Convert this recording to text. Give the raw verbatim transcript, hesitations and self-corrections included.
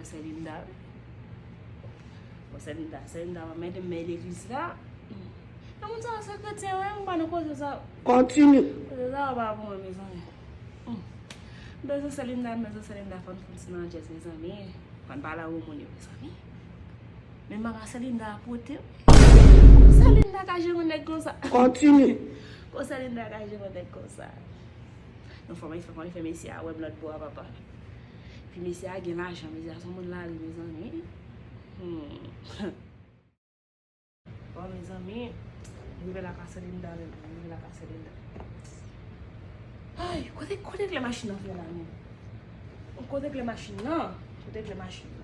Sè Linda. Bon, Sè Linda, Sè Linda va mèt m men legliz la. Nan moun sa yo se kretyen, wi, m pa nan koze sa. Kontinye. Koze sa yo pa pou mwen, mezanmi. Hmm. M bezwen Sè Linda, m bezwen Sè Linda, fò n fè yon ti nan jazz, mezanmi. Fò n pale a gwo moun yo, mezanmi. Men manman Sè Linda a pote. Sè Linda ka jere yon nèg konsa. Kontinye. Kon Sè Linda ka jere yon nèg konsa. Non, fò mwen fè, fò mwen fè mesye a wè m lòt bò a, papa. Epi mesye a gen lajan, mesye a se yon moun lari, mezanmi. Hmm. Bon, mezanmi, m rive lakay Sè Linda, menm, m rive lakay Sè Linda. Ay, kote, kote klè machin nan fè la, menm? Kote klè machin nan? Kote klè machin?